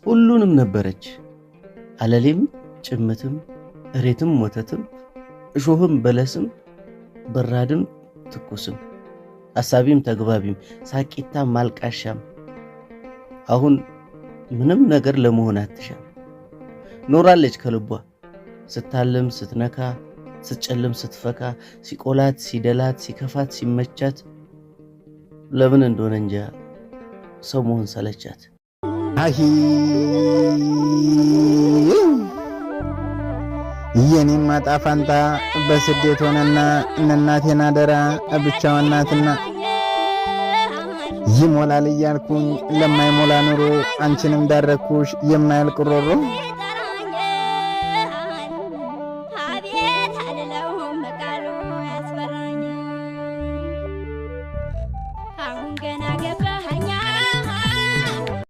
ሁሉንም ነበረች። አለሌም ጭምትም፣ እሬትም ወተትም፣ እሾህም በለስም፣ በራድም ትኩስም፣ አሳቢም ተግባቢም፣ ሳቂታም አልቃሻም። አሁን ምንም ነገር ለመሆን አትሻም። ኖራለች ከልቧ ስታልም ስትነካ፣ ስትጨልም ስትፈካ፣ ሲቆላት ሲደላት፣ ሲከፋት ሲመቻት፣ ለምን እንደሆነ እንጃ ሰው መሆን ሰለቻት። አሂ፣ የኔማ ዕጣ ፋንታ በስደት ሆነና እነናቴን አደራ ብቻዋን ናትና ይሞላል እያልኩኝ ለማይሞላ ኑሮ አንቺንም ዳረኩሽ የማያልቅ ሮሮ። አቤት አልለውም፣ ቃሉ ያስፈራኛል። አሁን ገና ገባ።